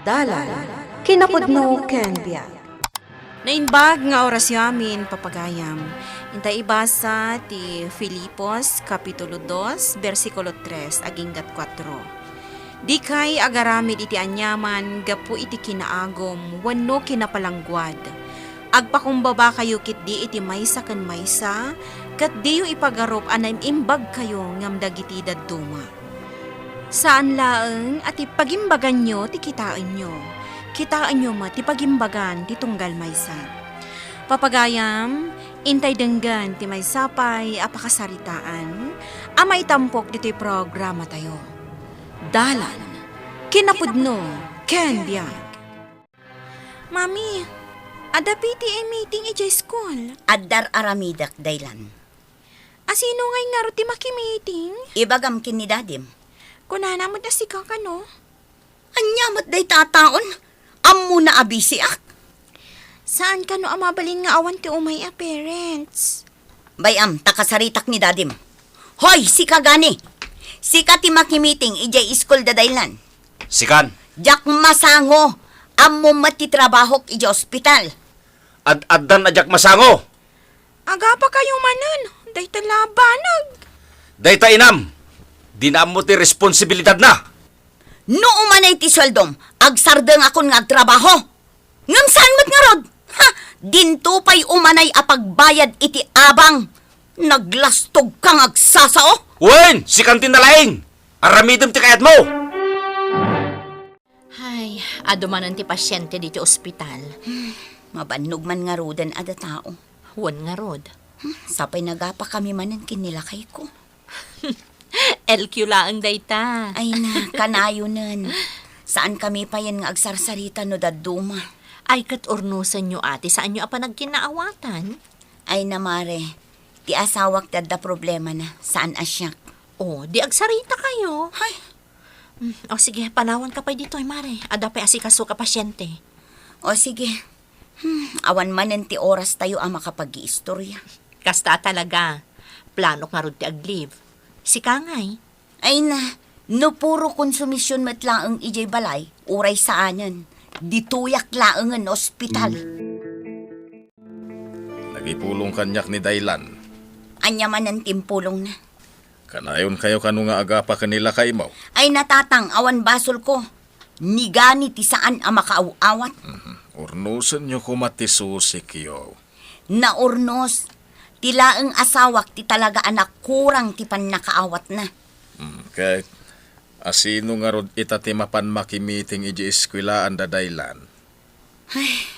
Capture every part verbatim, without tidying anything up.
Dalan, kinapudno ken biag. Naimbag nga orasyo amin, papagayam. Intay ibasa ti Filipos, Kapitulo dos, bersikulo tres aginggat kuatro. Dikay agaramid iti aniaman gapu iti kinaagum wenno kinapalangguad. Agpakumbabakayo ketdi iti maysa ken maysa, ket diyo ipagarup a naim-imbagkayo ngem dagiti dadduma. Saan laeng a ti pagimbaganyo ti kitaenyo, kitaenyo met ti pagimbagan ti tunggal maysa. Papagayam, intay denggen ti maysa pay a pakasaritaan a maitampok ditoy programatayo. Dalan, kinapudno, ken biag. Mami, adda P T A meeting idiay school. Addar aramidek, Daylan. Asino ngay ngarud ti makimiting? Ibagam ken ni Dadim. Kunana met a sika kano? Ania met dayta a taon? Ammona a bisiak. Saan kano a mabalin nga awan ti umay a parents? Bay-am, ta kasaritak ni Dadim. Hoy, sika gani! Sika ti makimiting idiay iskul da Daylan. Sikan? Diak masango. Ammom met ti trabahok idiay ospital. Ad-addan a diak masango. Agapakayo manen, dayta la a banag. Dayta inam, dina ammo ti responsibilidadna. No umanay ti sueldom, agsardengakon nga agtrabaho. Ngem saan met ngarud? Ha! Dinto pay umanay a pagbayad iti abang. Naglastogka nga agsasao. Wen, sikan ti nalaing. Aramidem ti kayatmo. Ay, adu manen ti pasiente diti ospital. Mabannog man ngaruden a tao. Wen ngarud. Hmm, sapay nagapakami manen ken ni lakayko. L Q laeng dayta. Ay na, kanayonen. Saan kami payen nga agsarsarita no dadduma? Ay, ket urnosenyo, ate, saanyo a panagkinnaawatan? Ay na, mare. Ti asawak ti adda problemana, saan a siak. O, di agsarita kayo. Hay. Mm, o sige, panawan ka pay ditoy, mare. Adda pay asikaso ka pasiente. O sige. Hmm, awan manen ti oras tayo a makapag-iistorya. Kasta talaga. Planok ngarud ti ag-leave. Sika ngay? Ay na, no puro konsumision met laeng idiay balay, uray saanen. Ditoyak laengen ospital. Nagipulong kaniak ni Daylan. Ania manen ti impulongna? Kanayon kayo kano nga agapa ken ni lakaymo? Ay na, tatang, awan basolko. Ni gani ti saan a makaaw-awat. Mhm. Urnosenyo koma ti susikyo. Naurnos. Ti laeng asawak ti talaga a nakurang ti pannakaawatna. Mm, ket asino ngarud ita ti mapan makimiting idiay eskuelaan da Daylan? Ay.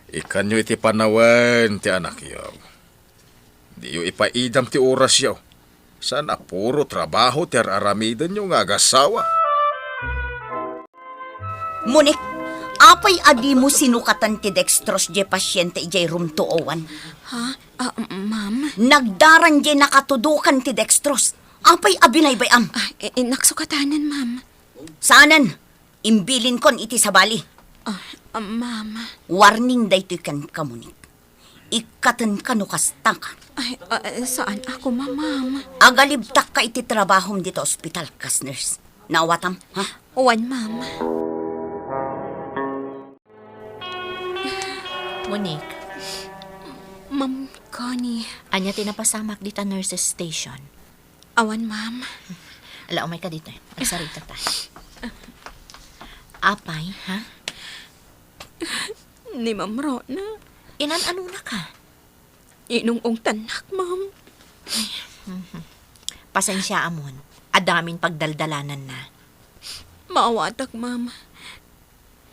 Ikkanyo iti panawen ti anakyo. Diyo ipaidam ti orasyo. Saan a puro trabaho ti ar-aramidenyo nga agasawa. Monik, apay a dimo sinukatan ti dextrose diay pasiente idiay room two oh one? Ha? Ah, ma'am? Nagdaran diay nakatudokan ti dextrose. Apay a binaybay-am? Ah, i-, inaksukatanan, ma'am. Saanen, imbilinkon iti sabali. Ah, ah, ma'am. Warning daytoy kenka, Monik. Ikkatenka no kastaka. Ay, ah, saan a koma, ma'am. Agalibtakka iti trabahom dita ospital kas nurse. Naawatam, ha? Wen, ma'am. Monique. Ma'am Connie. Ania ti napasamak dita nurses station? Awan, ma'am. Ala, umayka ditoy. Agsarita ta. Apay, ha? Ni Ma'am Rona. Inan-anonaka? Inung-ungtannak, ma'am. Ay, mhm. Pasensiaamon. Adamin pagdaldalananna. Maawatak, ma'am.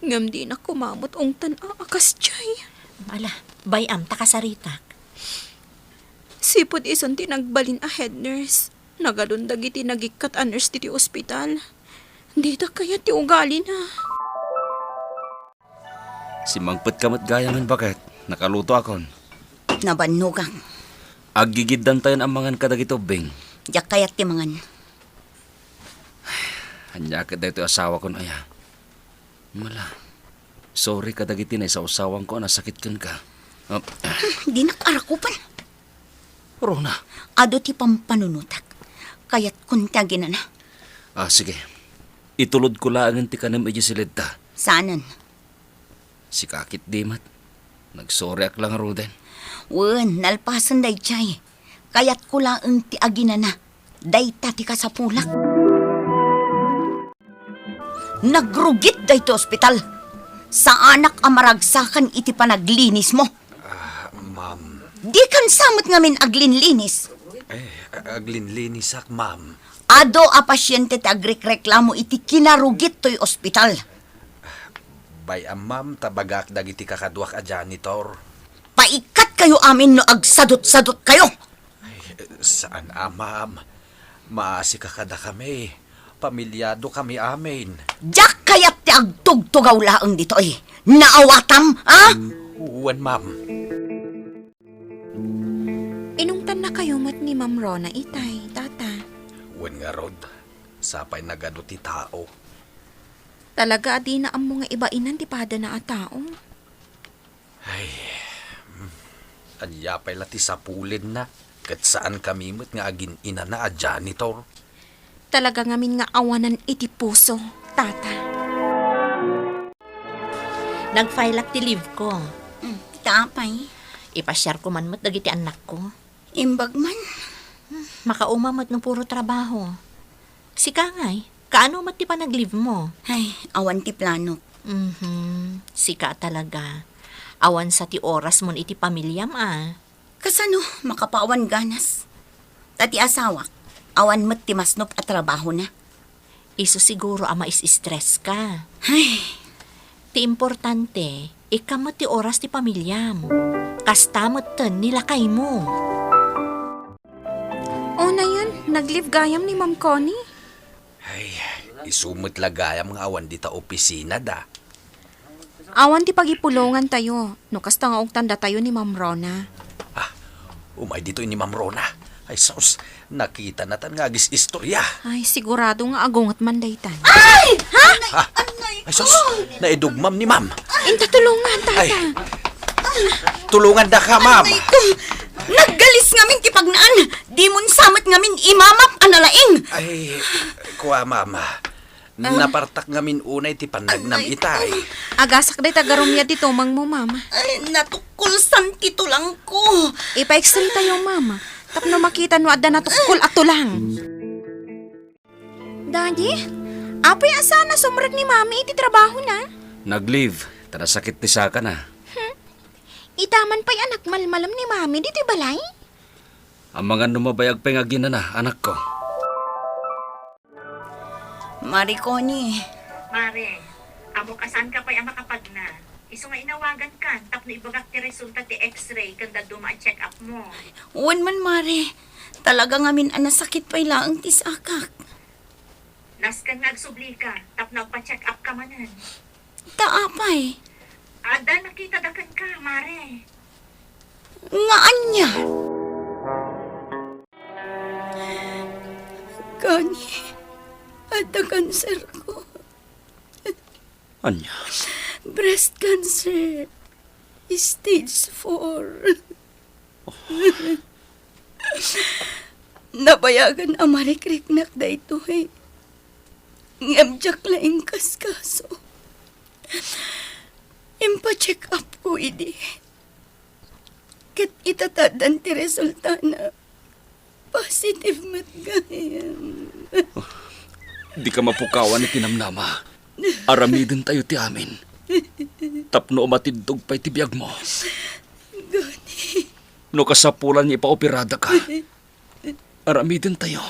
Ngem dinak koma met ungtan a kasdiay. Ala, bay-am ta kasaritak. Sipud isun ti nagbalin a head nurse, nagadun dagiti nagikkat a nurse ditoy ospital. Dida kayat ti ugalina. Simmangpetka met gayam, baket. Nakalutoakon. Nabannogak. Aggigiddantayon a mangan kadagiti ubbing. Diak kayat ti mangan. Ania ket daytoy asawakon aya? Mala. Sorry kadagiti naisawsawanko a nasakit kenka. Ah. Dinak arakupan. Rona. Adu ti pampanunotak. Kayatkon ti aginana. Ah, sige. Itulodko laengen ti kanem idiay silidta. Saanen? Sika ketdi met. Nagsoriak la ngaruden. Wen, nalpasen daydiay. Kayatko laeng ti aginana. Dayta ti kasapulak. Nagrugit daytoy ospital. Saanak a maragsakan iti panaglinismo. Ah, ma'am. Dikan sa met ngamin aglinlinis. Eh, a-, aglinlinisak, ma'am. Adu a pasiente ti agrikreklamo iti kinarugit toy ospital. Bay-am, ma'am, ta bagak dagiti kakaduak a janitor. Paikkat kayo amin no agsadut-sadut kayo. Ay, saan a, ma'am. Maasika kadakami. Pamilyado kami amin. Diak kayat ti agtugtugaw laeng ditoy. Naawatam, ha? Wen, ma'am. Inungtanna kayo met ni Ma'am Rona itay, Tata. Wen ngarud, sapay nagadu ti tao. Talaga a dina ammo nga ibainan ti padana a tao. Ay, mm, ania pay la ti sapulenna? Ket saan kami met nga agin-inana a janitor. Talaga ngamin nga awanan iti puso, Tata. Nag-file-ak ti leave ko. Mm, ta apay? Ipasiarko man met dagiti annakko. Imbag man. Makauma met no puro trabaho. Sika ngay, kaano met ti panag-leave mo? Ay, awan ti planok. Mhm. Sika talaga. Awan sa ti oras mon iti pamiliam, a. Kasano, makapawan ganas? Ta ti asawak, awan met ti masnop a trabahona. Isu siguro a mais-stress ka. Ay. Ti importante, ikkan met ti oras ti pamiliam. Kasta metten ni lakaymo. Unayen, nag-leave gayam ni Ma'am Connie. Ay, isu met la gayam nga awan dita opisina da. Awan ti pagipulongan tayo, no kasta nga ugtandatayo ni Ma'am Rona. Ah, umay ditoy ni Ma'am Rona. Ay, sus, nakitanatan nga agis-istorya. Ay, sigurado nga agunget man daytan. Ay! Ha? Ah, ay, sus, naidugmam ni Ma'am. Inta tulongan, Tata. Ay, tulongandaka, Ma'am. Ay, ko, naggalis ngamin ti pagnaan. Dimon sa met ngamin imamap a nalaing. Ay, kua, Ma'am. Napartak ngamin unay ti pannagnam itay. Agasak dayta garumyad ti tumengmo, Mama. Ay, natukkolsan ti tulangko. Ipa-X-ray tayo, Mama. Tapno makita no adda natukkol a tulang. Daddy, apay a saan a sumrek ni Mami iti trabahona? Nag-leave, ta nasakit ti sakana. Hmm. Ita man pay a nagmalmalem ni Mami ditoy balay? Amangan no mabayag pay nga aginana, anakko. Mare Connie. Mare, ammok a saanka pay a makapagna. Isu nga inawagankan tapno ibagak ti resulta ti X-ray ken dadduma a check-up mo. Wen man, Mare. Talaga ngamin a nasakit pay laeng ti sakak. Nasken nga agsublika tapno agpa-check-up ka manen. Ta apay? Adda nakita da kenka, Mare. Nga ania? Connie, adda kanserko. Ania? Breast cancer. Stage four. Nabayagan a marikriknak daytoy. Ngem diak la inkaskaso. Impa-check up ko idi. Ket ita ta addan ti resultana, positive met gayam. Dika mapukawan iti namnama. Aramidentayo ti amin. Tapno umatiddog pay ti biagmo. Gani. No kasapulan nga ipaoperadaka, aramidentayo.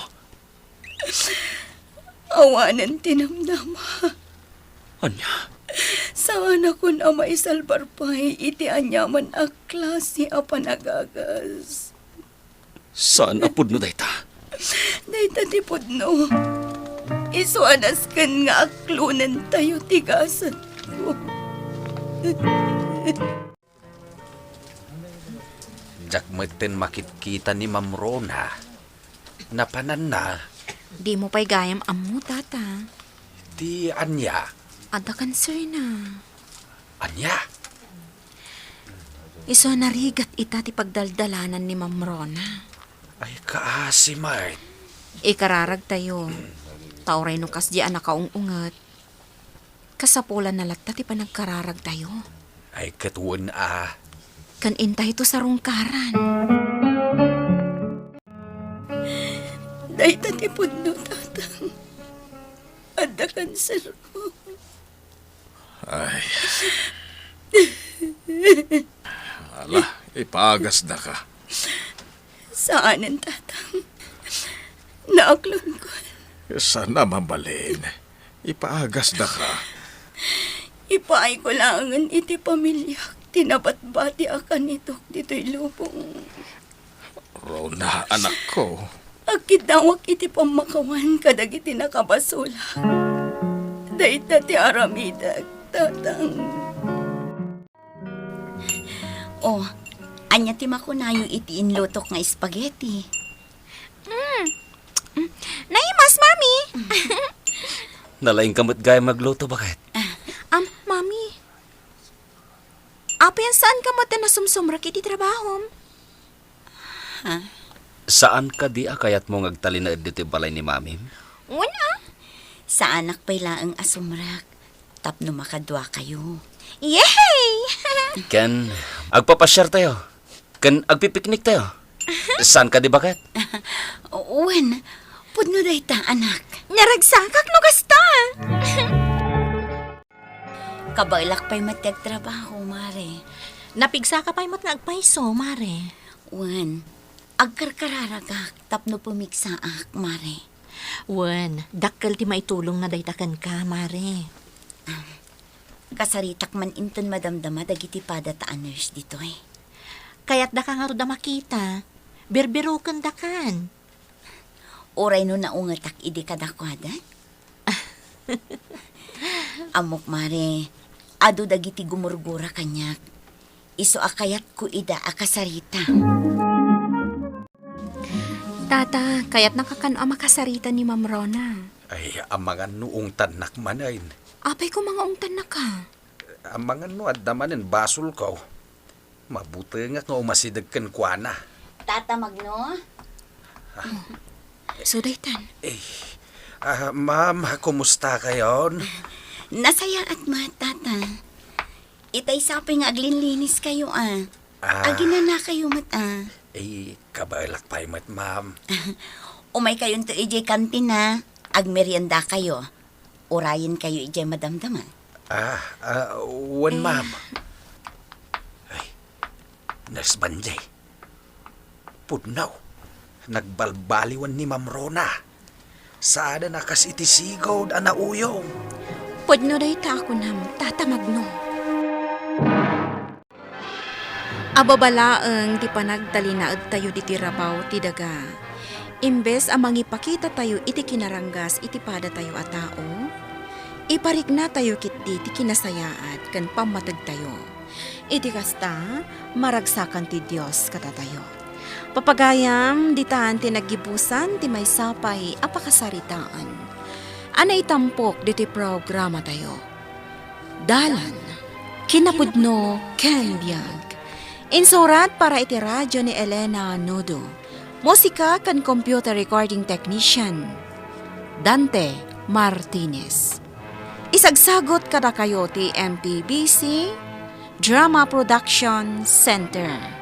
Awanen ti namnama. Ania? Saanakon a maisalbar pay iti aniaman a klase a panagagas. Saan a pudno dayta? Dayta ti pudno. Isu a nasken nga aklonentayo ti gasatko. Diak metten makitkita ni Ma'am Rona. Napananna. Dimo pay gayam ammo, Tata. Ti ania? Adda kanserna. Ania? Isu a narigat ita ti pagdaldalanan ni Ma'am Rona. Ay, kaasi met. Ikararagtayo. Ta uray no kasdi a nakaung-unget, kasapulanna latta ti panagkararagtayo. Ay, ket wen a. Ken intayto sarungkaran. Dayta ti pudno, Tatang. Adda kanser. Ay. Ala, ipaagasdaka. Saanen, Tatang. Naaklongko. Saan a mabalin. Ipaagasdaka. Ipaayko laengen iti pamiliak ti nabatbati a kanitok ditoy lubong. Rona, anakko. Agkiddawak iti pammakawan kadagiti nakabasolak. Dayta ti aramidek, Tatang. Oh, ania ti makunayo iti inlutok nga spaghetti? Mm. Mm. Naimas, Mami. Nalaingka met gayam nga agluto, baket? Ah. Am, Mami. Apay, saan ka met a nasumsumrek iti trabahom? Ha? Saan kadi a kayatmo nga agtalinaed ditoy balay ni Mamim? Wen a. Saanak pay laeng a sumrek tapno makaduakayo. Yehey! Ken agpapasiartayo. Ken agpipikniktayo. Saan kadi, baket? Wen, pudno dayta, anak. Naragsakak no kasta. Kabaelak pay met ti agtrabaho, Mare. Napigsaka pay met nga agpayso, Mare. Wen, agkarkararagak tapno pumigsaak, Mare. Wen, dakkel ti maitulongna dayta kenka, Mare. Kasaritak man inton madamdama dagiti padata a nurse ditoy. Kayatdaka ngarud a makita. Birbirokendakan. Uray no naungetak idi kadakuada? Ammok, Mare, adu dagiti gumurgura kaniak. Isu a kayatko ida a kasarita. Tata, kayatnaka kano a makasarita ni Ma'am Rona? Ay, amangan no ungtannak manen. Apay koma nga ungtannaka? Amangan no adda manen basolko. Mabutengak nga umasideg kenkuana. Tata Magno? Isu daytan. Eh, ah, ma'am, kumusta kayon? Nasayaat met, Tata. Itay sapay nga aglinliniskayo, a. Ah. Aginanakayo met, a. Eh, kabaelak pay met, ma'am. Umaykayonto idiay kantina, agmeriendakayo. Urayenkayo idiay madamdama. Ah, ah, wen, eh, ma'am. Ay, Nurse Banjay. Pudno. Nagbalbaliwan ni Ma'am Rona. Saanen a kas iti sigud a nauyong. Pudno dayta a kunam, Tata Magno. Ababa laeng ti panagtalinaedtayo ditoy rabaw ti daga. Imbes a mangipakitatayo iti kinaranggas iti padatayo a tao, ipariknatayo ketdi ti kinasayaat ken pammategtayo. Iti kasta, maragsakan ti Dios kadatayo. Papagayam, ditan ti naggibusan ti maysa pay a pakasaritaan. A naitampok ditoy programatayo. Dalan, kinapudno, ken biag. Insurat para iti radio ni Elena Nudo. Musika ken computer recording technician, Dante Martinez. Isagsagut kadakayo ti M P B C Drama Production Center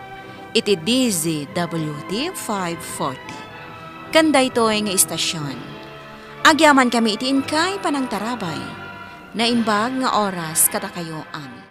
iti D Z W T five forty. Ken daytoy nga istasion, agyamankami iti inkay panangtarabay. Naimbag nga oras kadakayo amin.